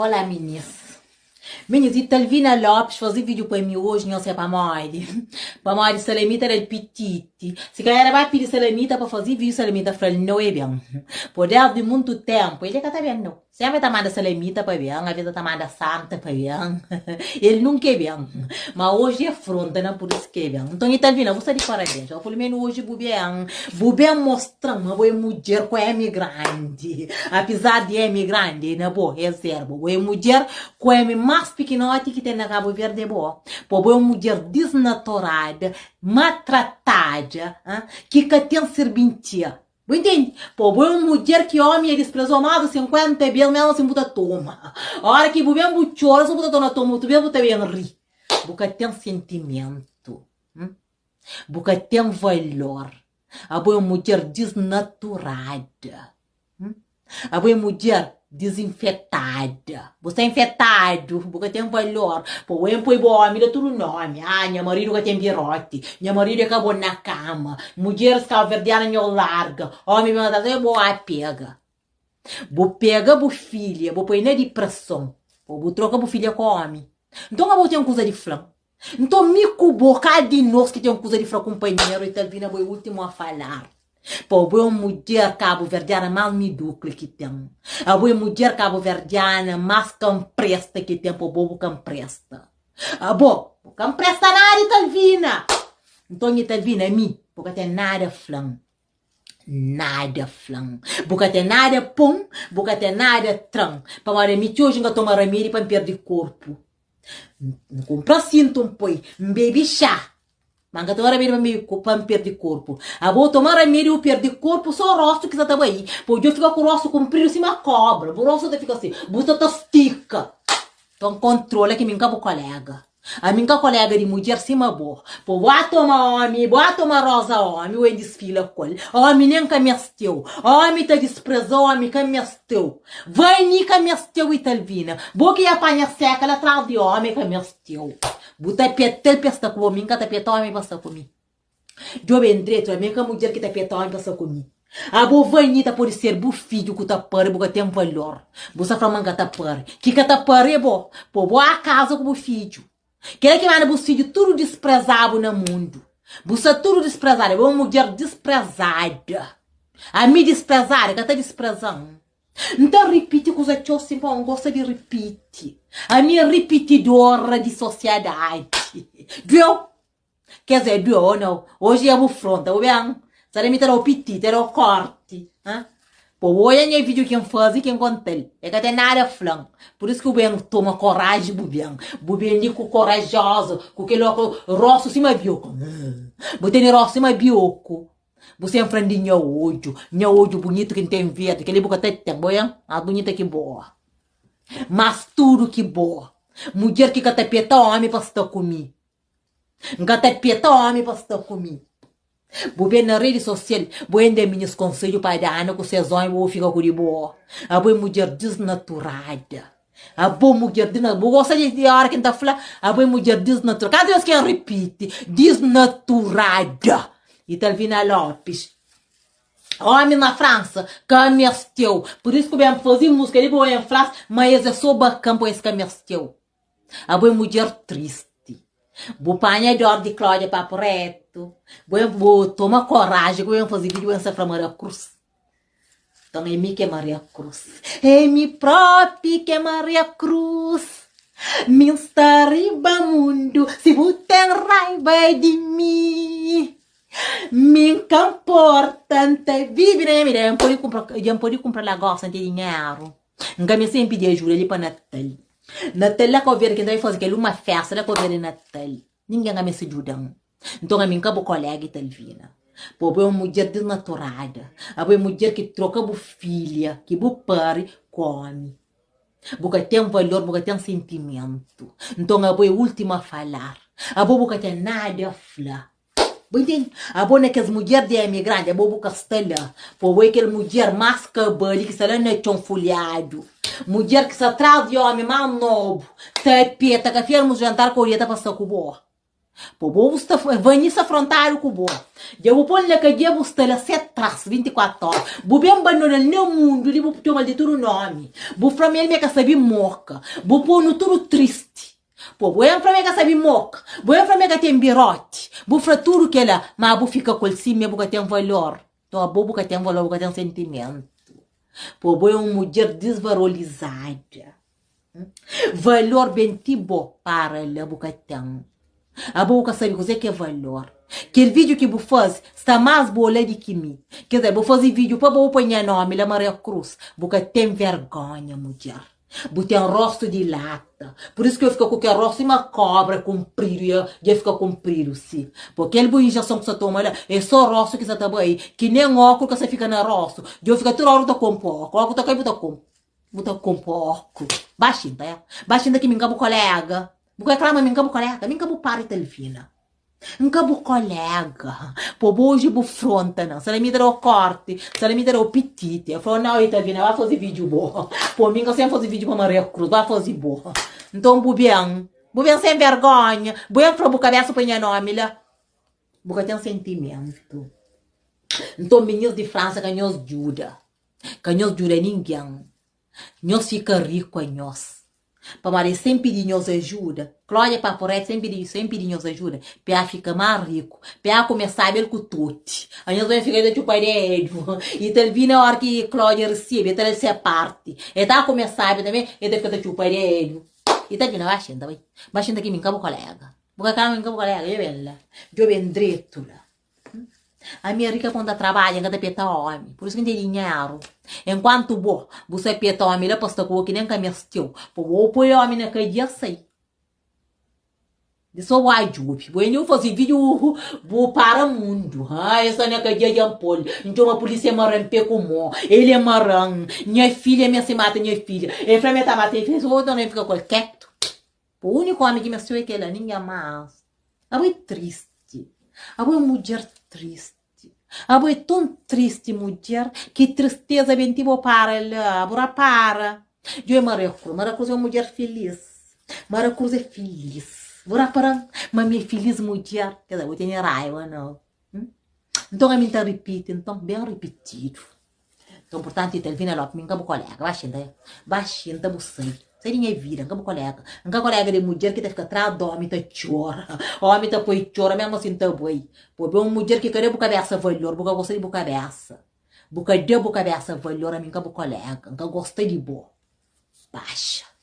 Olá minis. Minis Italvina Lopes faze video pa mi hoje nhos é pamodi? Pamodi Salamita dal pititi. Si ka era ba pidi Salamita pa faze video Salamita fral no é ben. Po desdi muntu tempo el é ka ta ben no. Sempre el ta manda Salamita pa ben, aves el ta manda Santa pa ben. El nunca é ben. Ma hoje é fronta na por isso que é ben. Nton Italvina bu sta di parabens. Pelo menos hoje bu ben. Bu ben mostra-m ma bo é mudjer ku M grandi. Apizar di M grandi na bo é zero. Bo é mudjer ku M más pikinoti ki ten na Kabu Verdi é bo. Po bo é un mudjer disnatorada, matratada, ki ka ten sirbintia. Bu intende? Po bo é un mudjer ki omi dja disprezou más di 50 bês, mésmu asin bu ta toma. Óra ki bu ben bu txora, so bu ta torna toma otu bês bu ta ben ri. Bu ka ten sentimentu. Bu ka ten valor. Abo é un mudjer disnaturada. Abo é mudjer dizinfetada. Bu sta infetadu, bu ka ten valor. Po N poi bu omi da tudu nomi. Ah, nha maridu ka ten biroti. Nha maridu é ka bon na kama. Mudjeris kauverdiana nho larga. Omi ben atrás, é bo a pega. Bu pega bu filha, bu poi na dipreson. Po bu troka bu filha ku omi. Nton abo ten kuza di fla-m. Nton mi ku bo, kal di nos ki ten kuza di fla kunpanheru i Talvina bo é últimu a falar. Po bo é un mudjer kabuverdiana más midúkli ki ten. Abo é mudjer kabuverdiana más ka npresta ki ten, po bo bu ka npresta. Abo, bu ka npresta nada Italvina! Nton Italvina, ami, bu ka ten nada fla-m. Nada fla-m. Bu ka ten nada pô-m, bu ka ten nada tra-m. Pamodi ami ti oji N ka toma ramedi pa N perde korpu. N kunpra sintu N poi, N bebe xá, ma N ka toma ramedi pa N bebe pa N perde korpu. Abo toma ramedi bu perde korpu, so rostu ki sa ta bai. Pa odja fika ku rostu kunpridu sima kobra, bu rostu ta fika si, bu sa ta stika. Nton kontrola ki mi N ka bu kolega. Ami N ka kolega di mudjer sima bo. Po bo a toma omi, bo a toma roza omi, o N disfila ku el. Omi nen ka meste-u. Omi ta dispreza-u, omi ka meste-u. Vani ka meste-u Italvina. Bo ki ya panha seka la tras di omi ka meste-u. Bu ta peta-l pa e sta ku bo, mi N ka ta peta omi pa sta ku mi. Djobe ndretu, ami é ka mudjer ki ta peta omi pa sta ku mi. Abo Vanita pode ser bu fidju ku ta pari bu ka ten valor. Bu sta fla ma N ka ta pari. Ki ka ta pari é bo. Po bo a kaza ku bu fidju. Kela ki manda bus fidju tudu dispreza-bu na mundu. Bu sta tudu disprezadu. Abo é un mudjer disprezada. Ami disprezada ka ta dispreza-m. N ta ripiti kuza txeu sin pa N gosta di ripiti. Ami é ripitidora di sosiadadi. Dueu? Kes é due ô nau? Oji é bu fronta, bu ben Sa mi ta da-u piti, ta da-u korti ha? Po bu oja nha video ki N faze ki N konta-l E ka ten nada fla-m Pur isu ki bu ben toma koraji bu ben Bu ben li ku korajoza Ku kel oku rostu sima bioku Bu tene rostu sima bioku Bu sen fla-m di nha odju Nha odju bunitu ki N ten verdi Kel-li bu ka ta ten Bo ben más bunita ki bo Más tudu ki bo Mudjer ki ka ta peta omi pa sta ku mi N ka ta peta omi pa sta ku mi. Bu ben na redi sosial, bu N da minhis konsedju pa dana ku ses omi bu fika ku di bo. Abo é mudjer disnaturada. Abo mudjer disnaturada. Bu gosta di ora ki N ta fla abo é mudjer disnaturada. Kantu bes ki N ripiti disnaturada. Italvina Lopes. Omi na Fransa ka mesteu. Pur isu ku ben fazi musika li bu N flas ma es é so bakan po es ka mesteu. Abo é mudjer tristi. Bu panha dor di Cláudia papo reto. Bu é bu toma coragem ku ben fazi vídeo bu sa fla Maria Cruz. Então é mi que é Maria Cruz. É mi propi que é Maria Cruz. Mi sta riba mundo si bu ten raiba di mi. Mi N ka nporta N ta vive na nha vida. Dja N pode kunpra, dja N pode kunpra lagosta N ten dinheru. N ka meste N pidi ajuda li pa Natal. Natal la Kau Verdi ki N ta bai faze kel uma festa la Kau Verdi Natal. Ningen ka meste djuda-m. Nton ami N ka bu kolega Italvina. Po bo é un mudjer disnaturada. Abo é mudjer ki troka bu filha ki bu pari ku omi. Bu ka ten valor, bu ka ten sentimentu. Nton abo é ultimu a falar. Abo bu ka ten nada a fla. Bu intende? Abo na kes mudjer di emi grandi, abo bu ka sta la. Po bo é kel mudjer más kabali ki sta la na txon fulhadu. Mudjer ki sta tras di omi más nobu, ta peta, ka fermus jantar ku orieta pa sta ku bo. Po bo bu sta Vanissa frontadu ku bo Dja bu pol na kadia bu sta la se tras 24 ora Bu ben bandonal na mundu li bu txomal di tudu nomi Bu fla ma el me ka sabi moka Bu ponu tudu tristi Po bu en fla ma el ka sabi moka Bu en fla ma el ka ten biroti Bu fla tudu kela ma bu fika kol sime bu ka ten valor To abo bu ka ten valor bu ka ten sentimentu Po bo é un mudjer disvarolizada Valor ben ti bo para la bu ka ten Abo bu ka sabe kuzê ki é valor Kel vídiu ki bu faze sta más bo la di ki mi Ker dizer, bu faze vídiu pa bo bu poi nha nómi la Maria Cruz Bu ka ten vergónha mudjer Bu ten róstu di lata Pur isu ki eu fika ku kel róstu sima kóbra kunpridu Dja fika kunpridu si Po kel bu injeson ki bu sta toma la é sô róstu ki sa ta bai Ki nen óklu ka sa fika na róstu Dja bu fika tudu óra bu ta konpo óklu Óklu ta kai bu ta konpo Bu ta konpo óklu. Ba xinta, ya. Ba xinta ki mi N ka bu koléga. Bu ka klama mi N ka bu koléga. Mi N ka bu pari Telvina. N ka bu koléga. Po bo oji bu fronta nan. Sala mi ta da-u kórti. Sala mi ta da-u pititi. El fla-u, nau, Telvina, ba faze vídiu bo. Po mi N ka sen faze vídiu pa Maria Cruz. Ba faze bo. Nton bu ben. Bu ben sen vergónha. Bu ben fla bu kabésa pa nha nómi la. Bu ka ten sentimentu. Nton minís di Fransa ka nhos djuda. Ka nhos djuda ningen. Nhos fika riku anhos. Pamodi es sen pidi nhos ajuda. Klódia Papo Reto sen pidi sen pidi nhos ajuda. Pa fika más riku. Pa kume sabi el ku toti. Anhos ben fika ta txupa dedu. I talvi na óra ki Klódia resebe, el ta da-l se parti. El ta kume sabi tanbe, el ta fika ta txupa dedu. I talvi na ba xinta bai. Ba xinta ki mi N ka bu koléga. Bu ka kama mi N ka bu koléga. Djobe la. Djobe ndretu la. Ami é rika pa N ta trabadja, N ka ta peta ómi. Pur isu ki N ten dinheru. Enkuantu bo, bu sa peta ómi la pa sta ku bo ki nen ka meste-u. Pa bo poi ómi na kadia, sai. Di so bu djubi. Bo inda bu fase vídiu, bu para mundu. Ha, el sta na kadia dja N pô-l. N txoma pulísia, el mara-m pé ku mô. El é mara-m. Nha filha meste mata nha filha. El fla ma el ta mata nha filha. Si otu algen fika ku el ketu. Pô, úniku ómi ki meste-u é kel-la, ningen más. Abo é tristi. Abo é un mudjer tristi. Abo é ton tristi, mudjer, ki tristeza ben ti bo para la. Bu rapara. Djobe Maria Cruz. Maria Cruz é un mudjer filis. Maria Cruz é filis. Bu rapara-m ma mi é filis mudjer. Ker dizer, bu tene raiba, nau? Nton ami N ta ripiti, nton, ben ripitidu. Nton, purtantu, Itelvina Lopes, mi N ka bu koléga. Ba xinta, ba xinta bu sai. Sai di nha vida, N ka bu koléga. N ka koléga di mudjer ki ta fika tras di ómi ta txora. Ómi ta poi txora, mésmu asin ta bai. Bo ben un mudjer ki ka da bu kabésa valor, bu ka gosta di bu kabésa. Bu ka da bu kabésa valor, ami N ka bu koléga. N ka gosta di bo. Baxa.